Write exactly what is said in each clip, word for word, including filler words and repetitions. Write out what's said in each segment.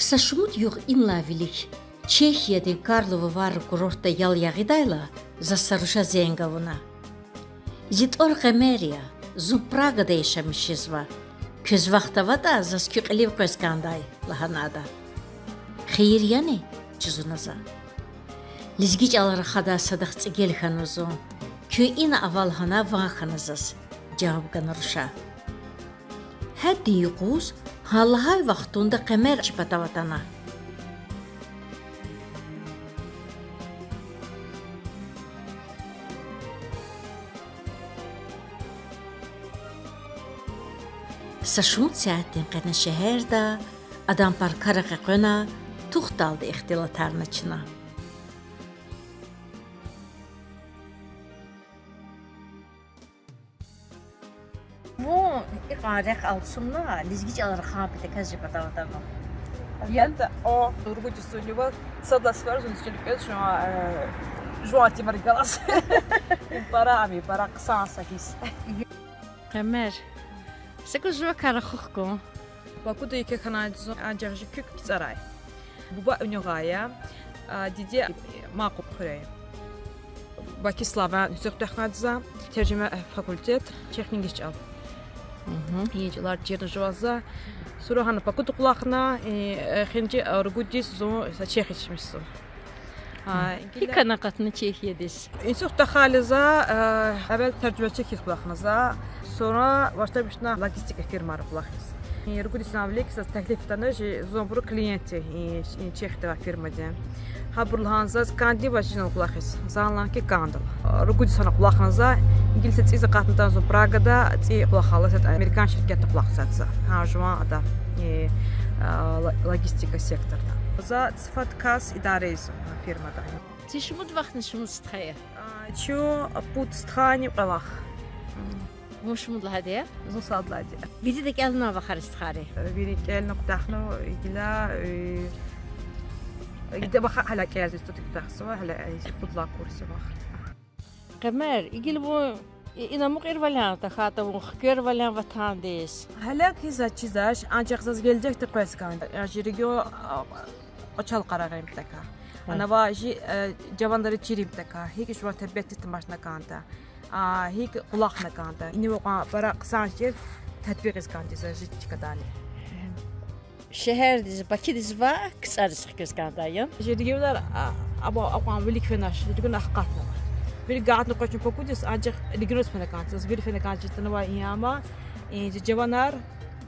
Са шумуд югъ инлай вилик Чехиядин Карлови Вари курортда ял ягъидайла, заз са руша зенг авуна. Зи тӀвар Къемер я, зун Прагада яшамиш жезва. Квез вахт аватӀа, заз куь кьилив къвез кӀандай, лагьана ада. Хийир яни? жузуна за. Лезги чӀал рахадай садахъ цӀигел хьанва зун. Куьн ина ава лагьана ван хьана заз, жаваб гана руша. Гьаддин юкъуз гьа лагьай вахтунда Къемер чи патав атана. Са шумуд сятдин къене шегьерда, адан паркара къекъвена, тухдалди ихтилатарна чна. Вун икьван рехъ алцумна, лезги чӀал рахун патал жи патав атанва. Албетда, о, ругуд йис зун ава, сад лагьай сефер зун чир квез жуван, э, жуван итимрихъ галаз. Им пара, ам и пара хъсан са гьисс. Къемер, са кӀус жувакай рахух гун. Бакуда еке хьанай зун, анжах жи куьк КцӀарай. Буба Уьнуьгъай я, а, диде Макъубхуьряй. Баку славян университет куьтягь хьанай за, тержума факультет, чех-инглис чӀал. Мгм. И чӀалар чирна жуваз за. Сура гьана Бакуда кӀвалахна, и, э, эхиримжи, э, ругуд йис зун са Чехиядиз чимишзава. А, гьикӀ гила хьана акъатна Чехиядиз? Институтда хьайила за, э, эвел тержумачи хьиз кӀвалахна за. Сура башламишна логистика фирмайра кӀвалахиз. И ругуд йисарин вилик заз теклиф атана жи зун абурун клиент я, и, и Чехиядин фирмадин. Гьабуру лагьана заз кӀанди ваз жинал кӀвалахиз. За лагьана хьи кӀандал. Ругуд йис гьана кӀвалахна за, гила са цӀийиз акъатна атана зун Прагада, цӀийи кӀвалахайла са американ ширкетда кӀвалахзаватӀа за. Гьа жуван ада, и, а, ло-, логистика секторда. За цӀифад кас идара ийизва фирмада. Зи шумуд вахни шумуд стха я? А, чун пуд стхани кьве вах. Вун шумуд лагьайди я? Зун сад лагьайди я. Вирида кӀелнавай вахари, стхайри? Вири кӀелна куьтягьна, гила, э, гила ваха гьеле кӀелзава, институтда куьтягьзава, гьеле, э, пуд лагьай курсда вах. Къемер, гила вун и-, ина мукьув валай тахьайтӀа, вун хквер валай ватандиз? Гьеле хьиз чизвач, анжах заз гележегда къвез кӀанда. Я жи регион, а, кӀвачел къарагъарун патал. Гьа. Ана ва жи, э, жаванри чирун патал. ГьикӀ жуван тербият тамашна кӀанда. А, гьикӀ кӀвалахна кӀанда. Инал кьван пара хъсан шейэр татбикьиз кӀанда за жи чкадани. Шегьердиз, Бакудиз ва КцӀариз хквез кӀандай я? Жи регионар, а, абур акьван вилик фенач, регионар ахкъатнава. Вири гатна къвезва чун Бакудиз, анжах регионриз фена кӀанда. Заз вири фена кӀанда жи тунва и ама, и жи жаванар,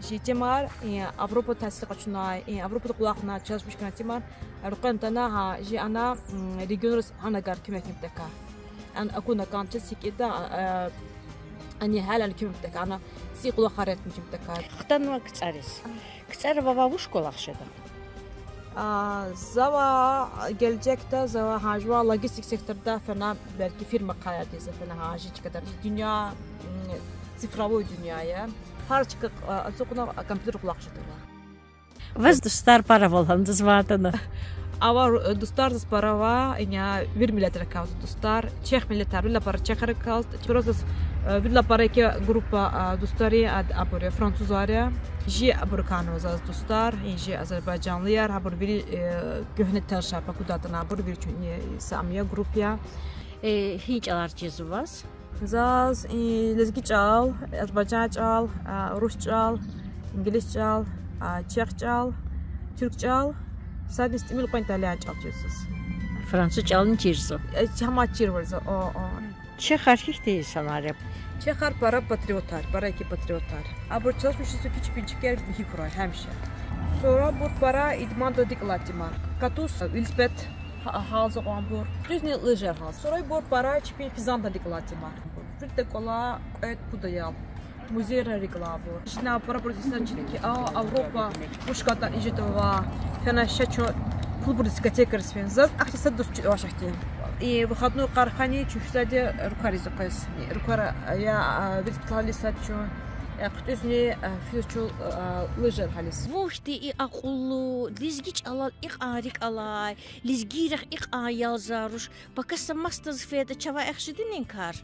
жи итимар, и Авропада тагьсир къачунай, и Авропада кӀвалахна, чалишмиш хьана итимар, рукъвена тана, гьа, жи ана, м, регионриз гьана агар куьмекун патал. Ана акуна кӀанда чаз гьикӀ ятӀа, а, а, ана гьялана куьмек патал, ана цӀийи кӀвалахар ятӀани куьмек патал. Хтанва КцӀариз. КцӀара вавай вуч кӀвалах жеда? А, за ва гележегда за ва гьа жуван логистик секторда фена, белки фирма кьаярди за фена гьа жи чкадал. Дуьнья, м, цифровой дуьнья я. Гьар чка, а, ацукьна компьютер кӀвалах жеда ва. Ваз дустар пара ава лагьана заз ван атана. Ава, ру-, дустар заз пара ава, ина вири миллетрикай ава заз дустар, чех миллетар, виридалай пара чехрикай ава заз, э, виридалай пара еке группа, а, дустар я, а, абур я французар я. Жи абурукайни ава заз дустар, и жи азербайжанлияр, абур вири, э, куьгьне тежер, Бакуда атана абур вири чун, э, са ам я, группа я. Э, гьи чӀалар чизва ваз? Заз, э, лезги чӀал, азербайжан чӀал, а, урус чӀал, инглис чӀал, а, чех чӀал, туьрк чӀал, садни са тӀимил кьве итальян чӀал чизва заз. Француз чӀални чирзава? Э, гьам чирвал заз, о, о. Чехар гьихьтин инсанар я? Чехар пара патриотар, пара еке патриотар. Абур чалишмиш жезва чпин чкер михьи хьурай гьамиша. Сура абур пара идмандал рикӀ алай итимар. Катуз, велосипед гьа-, гьалзава кьван абур. ХъуьтӀуьзни лыжаяр гьалзава. Сура абур пара чпин хизандал рикӀ алай итимар. Вирида кӀвале кьвед-пуд аял. Музейра рикӀ алай абур. Чна пара абуруз инсанар чида хьи, а, Авропа вуч кӀантӀа ижетава, фена ша чун клубра, дискотекариз фена. Заз ахьтин са дуст чида ваш ахьтин. И выходной къар хьани чун физвайди руквариз къвез. Руквара я, а, вири паталай сад чун, э, хъуьтӀуьзни, э, физ чун, э, лыжаяр гьализ. Вун хьтин и акьуллу, лезги чӀалал икьван рикӀ алай, лезгийрихъ икьван ялзавай руш, пака са масадаз фейитӀа, чавай эхиз жедани и кар?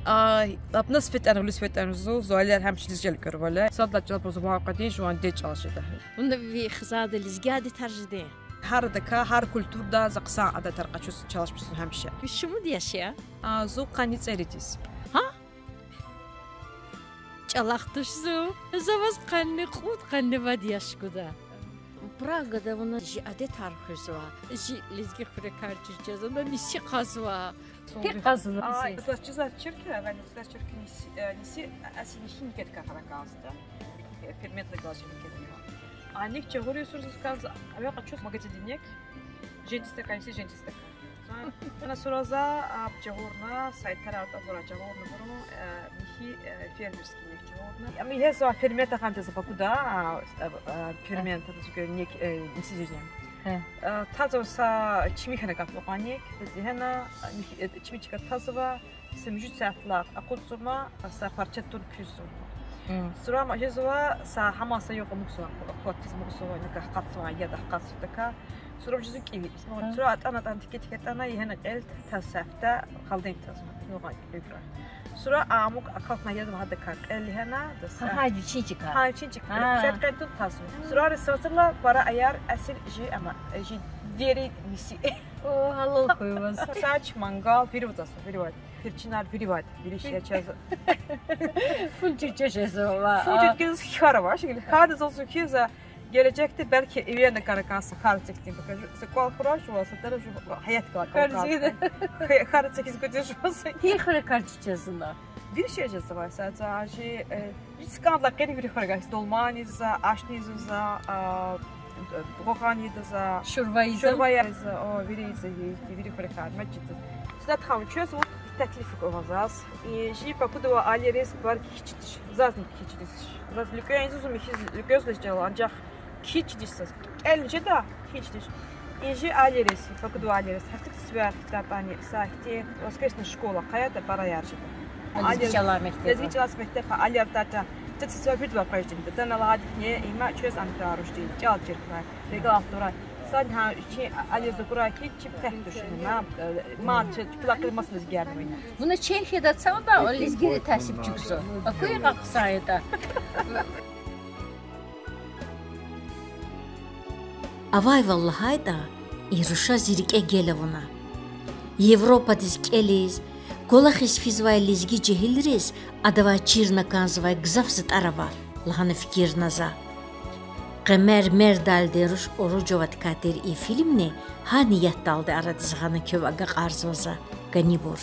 А, лап наз фетӀани, луз фетӀани зун, зун аялар гьамиша лезги чӀал кӀелзавайвиляй. Сад лагьай чӀал абуруз ван акъудин, жуван дидед чӀал жеда. Вуна ви хизанда лезги адетар жедани? Гьар адакай, гьар культурада за хъсан адетар къачуз чалишмишзава гьамиша. Ви шумуд яш я? А, зун къанни цӀерид я. Гьа? ЧӀалахъ туш зун. За ваз къанни кьуд, къанни вад яш гуда. Прагада вуна чи адетар хуьзва. Чи лезги хуьрекар чир жезва, вуна ниси кьазва. Пик кьазва. А, ниси. Заз чизва чиркуь, гьана заз чиркуь ниси, э, ниси, а, ниси никӀ кӀвалахар кӀанзава. Э, ферментда кӀвалахар чиркуь. А ник жагъур йисуз кӀанзава, а векь къачуз магазиндин ник. Жеди стакан, ниси жеди стакан. Ана сура за, а, жагъурна, сайтара атӀа бура жагъурна бурун, э, михьи, э, фермерский ник жагъурна. Ам иеса фермент гьана жезва Бакуда, а, а, а, фермент, так сказать, ник, э, ниси жезва. Гьа. Э, тазва са чими хьана кӀан кьван ник, гьана, э, михьи, э, чими чка тазва, са муьжуьд сятла акъудзава, са парча тур куьзва. Гьм. Сура ам жезва, са гьаман са юкъуз мукьзава, акъудиз мукьзава, ина акъатзава, яд акъатзава така. Сура ам жезва кӀеви. Гьа. Сура атӀана, атӀана, тике, тике атӀана, ина кьел таз сятда халдин тазва. Нугъан кӀеви. Сура амук акалкна язва гьадакай кьел гьана, даса. Гьа, гьа, вичин чка. Гьа, вичин чка. Гьа. Сят кьел тун тазва. Сура рисвацла пара аяр асил жи ама, жи дери ниси. О, гьалал хьуй ваз. Сач, мангал, вири вацӀасва, вири вад. Перчинар вири вад, вири шей чаз. Фу чӀехи жезва. Фу чӀехи хьана авач, шикил хьана заз хьизва. Гележекда белки эвенда кӀана кӀан са хьар цикдин, покажу. Са кӀвал хурай жува, са тара жува, гьаят кӀвал кӀан. Хьар цикиз гуди жува са. Гьи хуьрекар чир жезва? Вири шей жезва, са, са, жи, э, жи цикандилай къени вири хуьрекар, долмани за, ашни за, а, гъогъани за, шурваи за. Шурваи за, о, вири за, вири хуьрекар, мачица. Садат ханум, чаз вун теклиф авай заз. И жи Бакуда авай аялриз барк хьиз чидиш. Зазни хьиз чидиш. Заз луькӀуьн ийизва, михьиз луькӀуьз леждал, анжах хьиз чидиш заз. КӀел жеда, хьиз чидиш. И жи аялриз, Бакуда авай аялриз, гьафтеда сефер хтатӀани, са ихьтин воскресный школа, къая да пара яржида. Лезги чӀалан мектеб. Лезги чӀалан мектеб, аялар тата, тата сефер виридавай къвезвайди. Тата налагьдихъни, има чвез ам тарушди, чӀал чир хьурай, регал хьурай. Сад гьа чи аялриз акурай хьи, чи пехъ тушни, ма, э, ма чи пулахъ маса лезгияр авайни. Вуна Чехияда цавда лезгийри тасиб чӀугвазва. Аку, икьван хъсан ятӀа. Авайвал лагьайтӀа, и руша зи рикӀе гел авуна. Европадиз кӀелиз, кӀвалахиз физвай лезги жегьилриз адавай чирна кӀанзавай гзаф затӀар ава лагьана фикирна за. Къе мер-мердалди руш уружаваткай тир и фильмни гьа ниятдалди арадиз гъана квев агакьарзава за, кӀанибур.